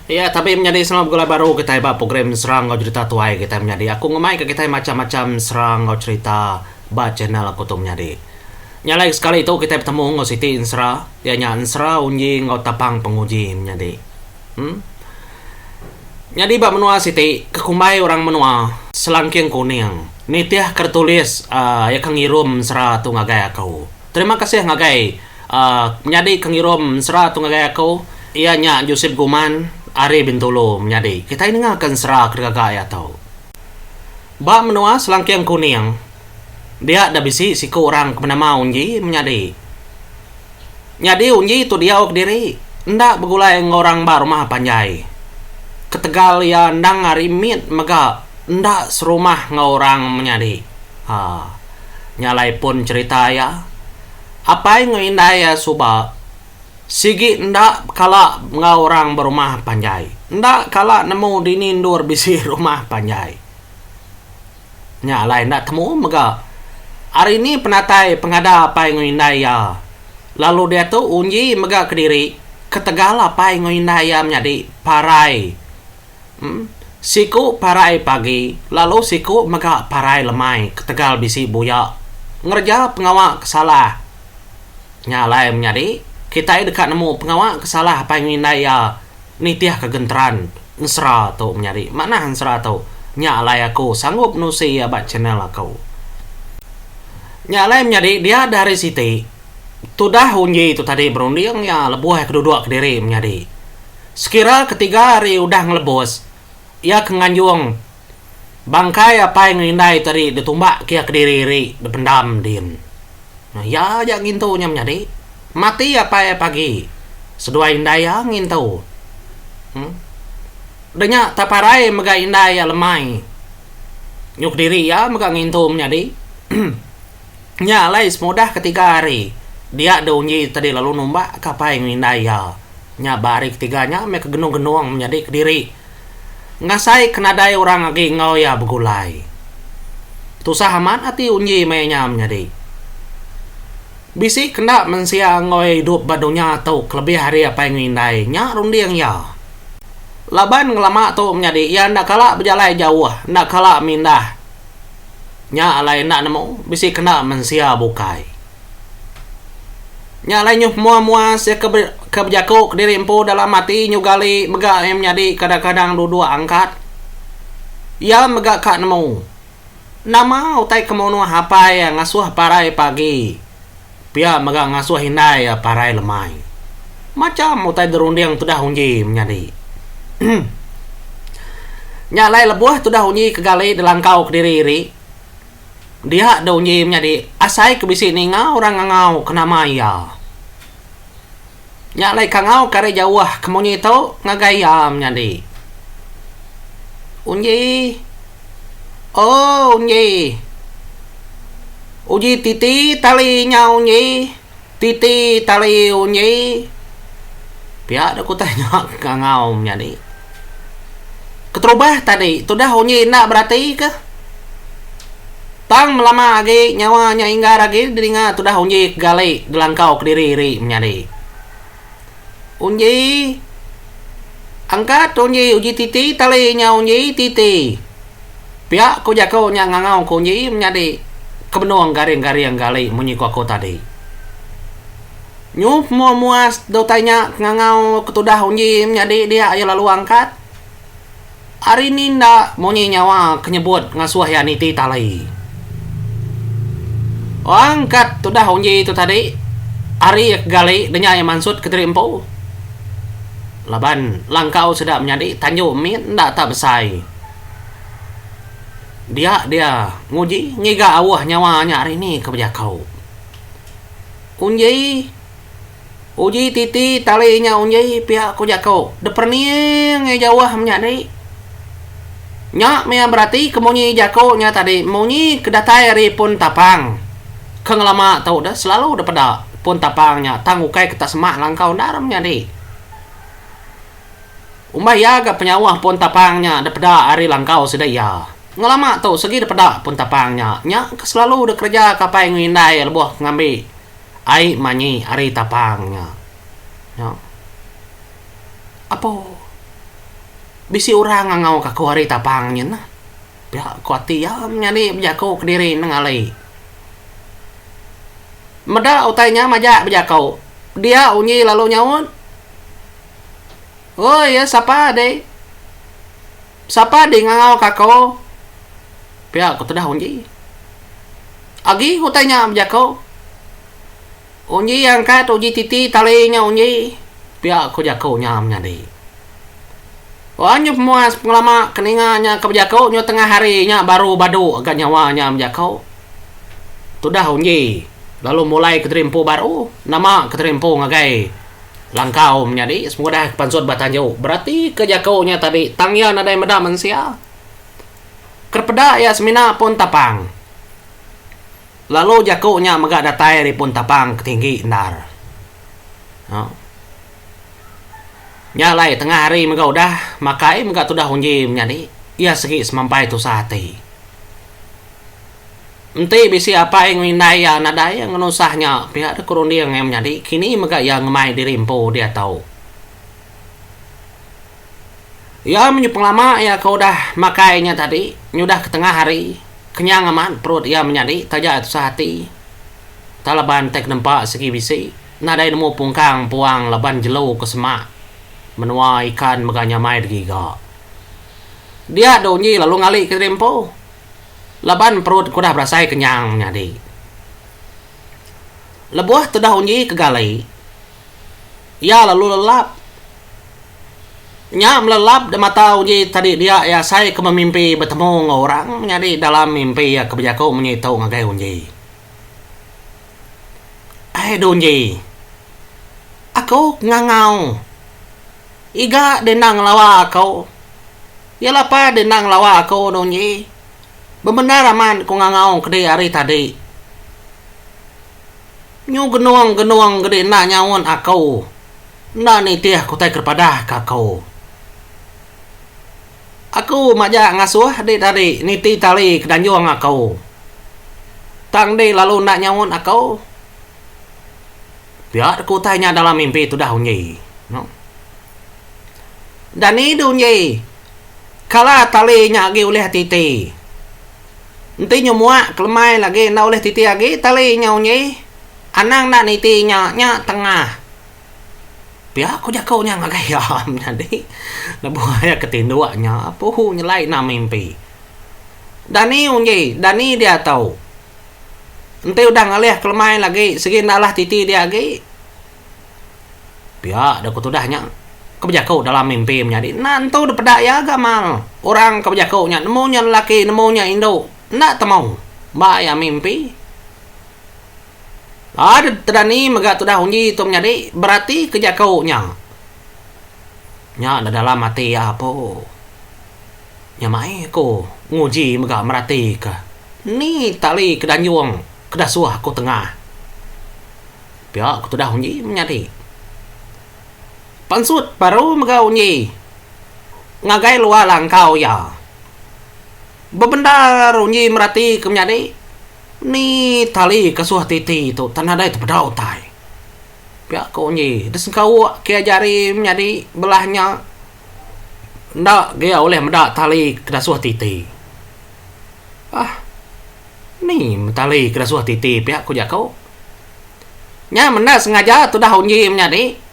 Iya tabi menyadi selalu begulai baru kitai ba program Serang enggau Jerita Tuai kitai menyadi. Aku ngemaika kitai macham-macham serang enggau cherita ba channel aku tu menyadi. Nya alai sekali tu kitai betemu enggau siti ensera iya nya Ensera Unji enggau Tapang Penguji menyadi. Em. Nyadi ba menua siti ke kumbai orang menua Selangking Kuning nitih ke ditulis aaa iya ke ngirum ensera tu ngagai aku. Terima kasih ngagai Menyadi ke ngirum ensera tu ngagai aku iya nya Joseph Guman ari Bintulu menyadi kitai ninga ke ensera ke digaga iya tu. Ba menua Selangking Kuning dia da bisi siku orang ke benama Unji menyadi. Nyadi Unji tu diau kediri enda begulai enggau orang ba rumah panjai. Ketegal iya endang ari mit mega enda serumah enggau orang menyadi. Ha. Nya alai pun cherita iya. Apai enggau indai iya suba sigi enda kala enggau orang berumah panjai. Enda kala nemu dini endur bisi rumah panjai. Nya alai enda temu mega ari ni penatai pengada apai enggau indai iya. Lalu diatu Unji mega kediri ketegal apai enggau indai iya menyadi parai. Siku parai pagi lalu siku mega parai lemai ketegal bisi buya ngereja pengawa ke salah. Nya alai menyadi, kitai deka nemu pengawa ke salah apai ngindai iya nitihka genteran ensera tu menyadi. Manah ensera tu. Nya alai aku sanggup nusi iya ba channel aku. Nya alai menyadi dia deh hari siti tudah unji tu tadi berunding iya lebuh iya ke duduk kediri menyadi. Sekira ketiga hari udah ngelebus, iya ke nganjung bangkai apai enggau indai tadi ditumbak ke iya kediri iri dipendam din. Iya aja ngintu nya menyadi. Mati apai iya pagi, seduai indai iya ngintu. Em. Udah nya tak parai mega indai iya lemai. Nyu kediri iya mega ngintu menyadi. Nya alai semudah ketiga hari, dia deh unji tadi lalu numbak ka apai enggau indai iya. Nya ba hari ketiga nya meh ke genung-genung menyadi kediri ngasai ke nadai orang agi enggau iya begulai. Tusah amat ati unji meh nya menyadi. Bisi kenda mensia enggau iya idup ba dunya tu kelebih ari apai enggau indai nya runding iya. Laban ngelama tu menyadi iya enda kala bejalai jauh enda kala mindah. Nya alai enda nemu bisi kena mensia bukai. Nya alai nyuh mua-mua sia ke ke bejaku kediri empu dalam ati nyu gali mega iya menyadi kadang-kadang duduk angkat. Iya mega ka nemu nama utai ke munuh apai iya ngasuh parai pagi pia mega ngasuh indai iya parai lemai. Macham utai derunding tudah unji menyadi. Nya alai lebuh tudah unji ke gali dilangkau kediri iri, dia deh unji menyadi asai ke bisi ninga orang ngangau ke nama iya. Nya alai kangau ke ari jauh ke munyi tu ngagai iya menyadi. Unji. Oh unji. Uji titi tali nya unji. Titi tali unyi. Pia dek utai nya ngangau menyadi. Keterubah tadi tudah unyi enda berati ke. Tang melama agi nyawa nya inggar agi didinga tudah unyi ke gali dilangkau kediri iri menyadi. Unji. Angkat unji uji titi tali nya unji titi. Pia ku jaku nya ngangau ku unji menyadi ke benung garing-garing gali munyi ku aku tadi. Nyu mua muas dau tai nya ke ngangau ke tudah unji menyadi dia iya lalu angkat. Ari ni enda munyi nyawa ke nyebut ngasuh iya niti tali. Angkat tudah unji tu tadi ari iya ke gali denya iya mansut ke diri empu. Laban langkau sida menyadi tanju mit enda tak besai. Dia dia nguji ngiga auh nyawa nya ari ni ke bejaku. Unji uji titi tali nya unji pia ku jaku deperening iya jauh menyadi. Nya mih berati ke munyi jaku nya tadi munyi ke datai ari pun tapang ke ngelama tu deh selalu deh peda pun tapang nya tang ukai ke tak semak langkau endar menyadi. Umbah iya ga penyauh pun tapang nya deh peda ari langkau sida iya. Ngelama tu segi deh peda pun tapang nya nya ke selalu deh kereja ke apai enggau indai lebuh ngambi ai manyi ari tapang nya. Nya. Apo. Bisi orang ngangau ka aku ari tapang nyin nah. Pia ku ati iya menyadi bejaku kediri nengali. Meda utai nya majak bejaku, dia unyi lalu nyaut. Oi iya sapa deh. Sapa deh ngangau ka aku. Pia ku tudah unji. Agi ku utai nya bejaku. Unji angkat uji titi tali nya unji. Pia ku jaku nya menyadi. Wah nyu pemuas pengelama ke ninga nya ke bejaku nyu tengah hari nya baru badu ga nyawa nya bejaku. Tudah unji lalu mulai ke diri empu baru nama ke diri empu ngagai langkau menyadi sepengudah ke pansut ba tanju berati ke jaku nya tadi tang iya nadai meda mensia. Ke peda iya semina pun tapang. Lalu jaku nya mega datai ari pun tapang ke tinggi endar. Nya alai tengah hari mega udah makai mega tudah unji menyadi iya segi semampai tusah ati. Enti bisi apai enggau indai iya nadai ngenusah nya pia deka runding iya menyadi kini mega iya ngemai diri empu diatu. Iya menyuh pengelama iya ke udah makai nya tadi nyudah ke tengah hari kenyang amat perut iya menyadi taja iya tusah ati. Tang laban tai ke nempa sigi bisi nadai nemu pungkang puang laban jelu ke semak menua ikan mega nyamai digiga. Dia dau nyi lalu ngali ke diri empu laban perut ke udah berasai kenyang menyadi. Lebuh tudah unji ke gali iya lalu lelap. Nya melelap da mata uji tadi dia iya asai ke memimpi betemu enggau orang menyadi dalam mimpi iya ke bejaku munyi tu ngagai unji. Ai du unji. Aku ngangau. Iga deh enda ngelawa aku. Iya lapa deh enda ngelawa aku du unji. Bebendar amat ku ngangau kedi hari tadi. Nyu genung-genung gedi enda nyaut aku. Enda nitih ke utai ke dipadah ke aku. Aku majak ngasuh dik tadi niti tali ke danjung aku. Tang dik lalu enda nyaut aku. Pia ku utai nya dalam mimpi tudah unji. Dani du unji. Kala tali nya agi ulih titi. Enti nyu muak kelemai lagi enda ulih titi agi tali nya unji. Anang enda niti nya nya tengah. Pia ku jaku nya ngagai iya menyadi lebuh iya ke tinduk nya puhu nyelai enda mimpi. Dani unji dani diatu. Enti udah ngalih kelemai lagi sigi enda alah titi dia agi. Pia deh ku tudah nya ke bejaku dalam mimpi menyadi enda entu deh peda iya ga mal. Orang ke bejaku nya nemu nya lelaki nemu nya indu enda temu ba iya mimpi. Aa deh tedani mega tudah unji tu menyadi berati ke jaku nya. Nya deh dalam ati iya apu. Nya mai aku nguji mega merati ke ni tali ke danjung ke dasuh aku tengah. Pia ku tudah unji menyadi. Pansut baru mega unji ngagai luar langkau iya. Bebendar unji merati ke menyadi ni tali ke suah titi tu tan nadai tepeda utai. Pia ku unji disengkauk ke jari menyadi belah nya enda gia ulih meda tali ke dasuh titi. Ah ni tali ke dasuh titi pia ku jaku. Nya menda sengaja tudah unji menyadi.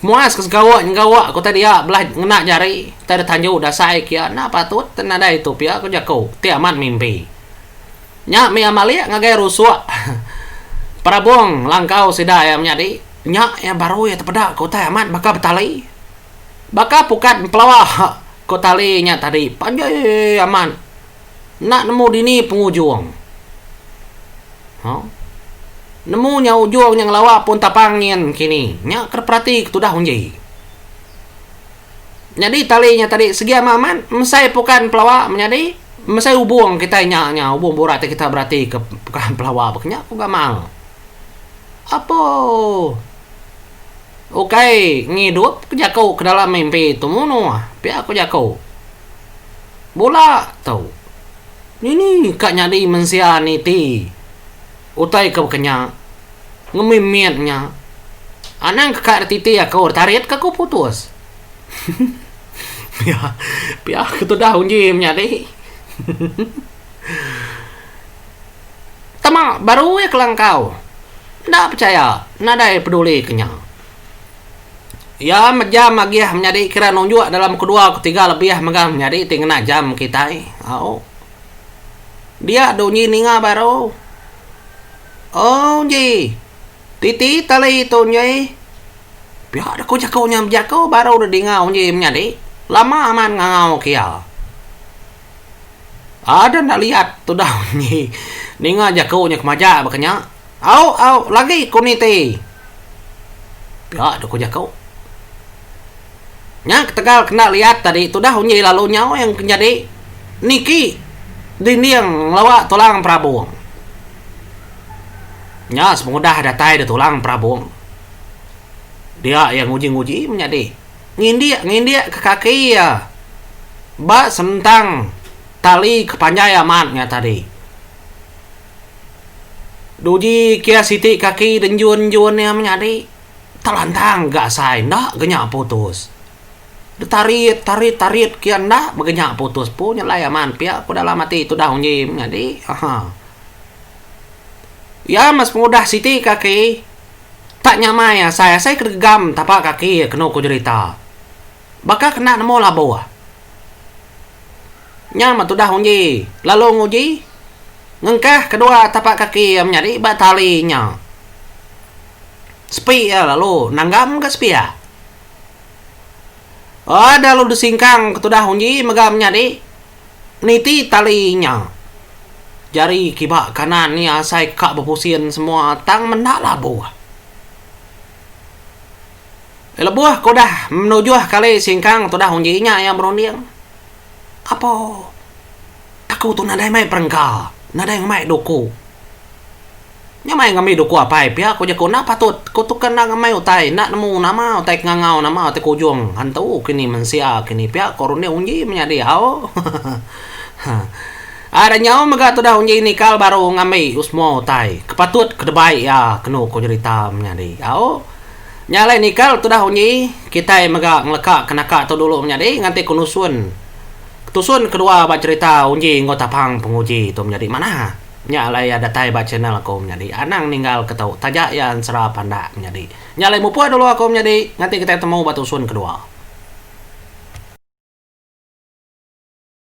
Muas ke segawa nyegawa ku utai dia belah ngena jari utai da tanju dasai kia enda patut te nadai tu pia ku jaku ti amat mimpi. Nya mih malik ngagai rusuk perabung langkau sida iya menyadi. Nya iya baru iya tepeda ke utai amat baka betali. Baka pukat empelawa ku tali nya tadi panjai amat. Enda nemu dini pengujung. Ha. Nemu nya ujung nya ngelawa pun tapang nyin kini. Nya ke perati ke tudah unji. Nyadi tali nya tadi segi amat amat mesai pukan pelawa menyadi mesai ubung kitai nya nya ubung burak ti kita berati ke pukan pelawa baka nya ku gamal. Apo. Ukai ngidup ke jaku ke dalam mimpi tu munuh pia ku jaku. Bula tu. Nini ka nyadi mensia niti utai ke baka nya. Ngemimit nya. Anang ke ka dititi aku tarit ka aku putus. Pia pia ke tudah unji menyadi. Tama baru iya kelangkau. Enda pechaya nadai peduli ke nya. Iya mejam agih menyadi kira nunjuk dalam kedua ketiga lebih mega menyadi ti ngena jam kitai. Au. Dia dunyi ninga baru. Oh ji. Titi tali tu nyi. Pia deh ku jaku nya bejaku baru deh dinga unji menyadi. Lama amat ngangau ke iya. Ada enda liat tudah unji ninga jaku nya kemaja baka nya. Au au lagi ku niti. Pia deh ku jaku. Nya ketegal kena liat tadi tudah unji lalu nyau yang ke nyadi niki dinding ngelawa tulang perabung. Nya sepengudah datai da tulang perabung. Dia iya nguji-nguji menyadi ngindik-ngindik ke kaki iya ba senentang tali ke panjai amat nya tadi. Duji kia siti kaki denjun-enjun iya menyadi. Telantang ga asai enda ga nya putus. Ditarit tarit tarit kia enda mega nya putus pun nyelai amat pia ku dalam ati tudah unji menyadi aaa. Iya meh sepengudah siti kaki tak nyamai asai asai ke degam tapa kaki kenu ku jerita. Baka kena nemu labuh. Nya meh tudah unji lalu nguji ngengkah kedua tapa kaki iya menyadi ba tali nya. Sepi iya lalu nanggam ga sepiak. Ada lalu disingkang ke tudah unji mega menyadi niti tali nya. Jari kiba kanan iya asai ka bepusin semua tang menda labuh. Lebuh ke udah menujuh kali singkang tudah unji nya iya berunding. Apo aku tu nadai mai perengka, nadai ngemai duku. Nya mai ngambi duku apai pia ku jaku enda patut ku tu ke enda ngemai utai enda nemu nama utai ke ngangau nama utai ke ujung hantu kini mensia kini pia ku runding unji menyadi au. Ada nyau mega tudah unji nikal baru ngambi semua utai ke patut ke debai iya kenu ku jerita menyadi au. Nya alai nikal tudah unji kitai mega ngeleka ke naka tu dulu menyadi nganti ku nusun tusun kedua ba cherita unji enggau tapang penguji tu menyadi manah. Nya alai iya datai ba channel aku menyadi. Anang ninggal ke tu taja iya ensera pandak menyadi. Nya alai mupuk dulu aku menyadi nganti kitai betemu ba tusun kedua.